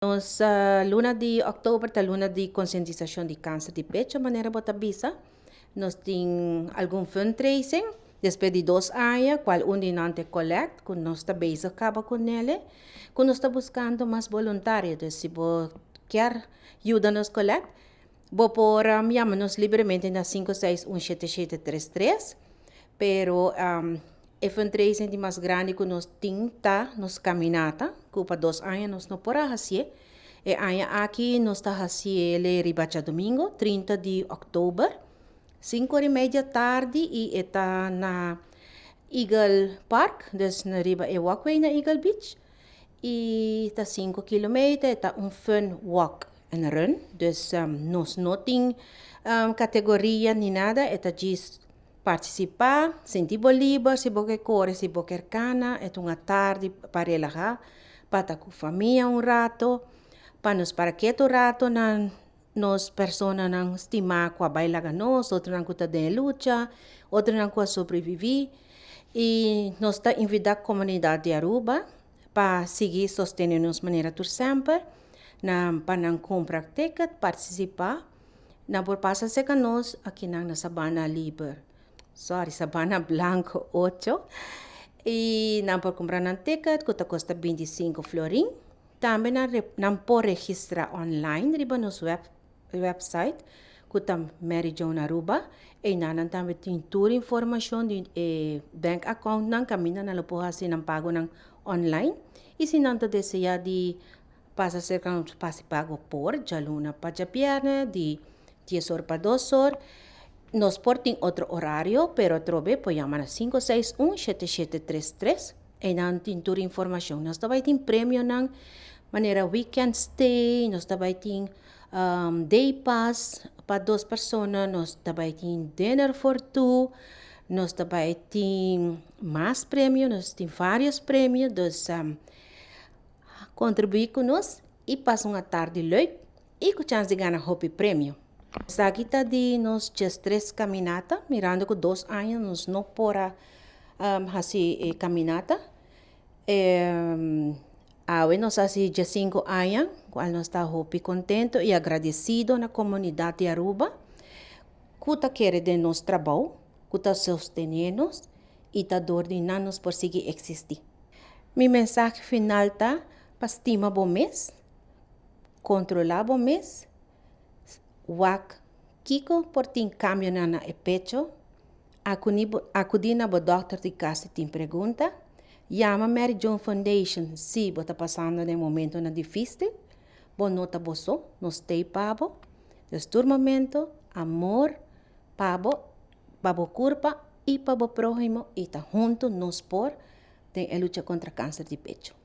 Nos luna di òktober ta luna di konsientisashon di kanser di pecho manera bo ta bisa. Nos tin algun fundraising despues di dos aña kual un di nan ta e collect ku nos ta bezig kaba ku nele ku nos ta buskando mas boluntario. Dus si bo kier yuda nos collect bo por yama nos libremente na sinku seis un shete shete tres tres pero E fundraising di mas grandi ku nos tin ta nos kaminata, ku pa dos aña nos no por a hasié. E aña aki nos ta hasié le riba djadumingu, 30 di òktober, sinku ora i media tardi i e ta na Eagle Park, dus na riba e walkway na Eagle Beach. I ta sinku kilometer, e ta un fun walk and run, dus nos no tin kategoria ni nada, e ta djis Partisipá, sinti bo liber si bo ke kore, si bo ker kana, e ta un atardi pa relahá, pa ta ku famia un rato, pa nos para ketu un rato na nos personanan stimá ku a bai laga nos, otronan ku ta den e lucha, otronan ku a sobreviví. I nos ta invitá komunidat di Aruba pa sigui sostene nos manera tur semper, na pa nan kumpra ticket, partisipá. Nan por pasa serka nos akinan na Sabana Liber, sorry, Sabana Blanco ocho, i nan por kumpra nan ticket ku ta kosta 25 florin. Tambe nan nan por registrá online riba nos web website ku ta Mary Joan Aruba. Einan nan tambe tin tur informashon di e bank accountnan kaminda nan lo por hasi nan pagonan online. I si nan ta deseá di Pasa serka nos pasi pago por djaluna pa djabièrnè di dies or pa dos or. Nos por tin otro orario, pero atrobe por yama na 561 7733. Einan tin tur informashon. Nos ta bai tin premionan manera weekend stay, nos ta bai tin day pass pa dos persona, nos ta bai tin dinner for two, nos ta bai tin mas premio, nos tin varios premio, dus Kontribuí ku nos i pasa un atardi leuk i ku chans di gana hopi premio. Esaki ta di nos 13 kaminata, mirando ku dos aña nos no por a hasi e kaminata. Awe nos a hasi 15 aña, kual nos ta hopi kontento i agradesido na komunidat di Aruba ku ta kere den nos trabou, ku ta sostené nos i ta dor di nan nos por sigui eksistí. Mi mensahe final ta pa stima bo mes, kontrolá bo mes, wak kiko por tin kambionan na e pecho, akudí na bo dòkter di kas si tin pregunta, yama Mary Joan Foundation si bo ta pasando den momentonan difísil, bo no ta bo so, nos t'ei pa bo. Dus tur momento, amor pa bo, pa bo kurpa i pa bo próhimo i ta huntu nos por den e lucha kontra kanser di pecho.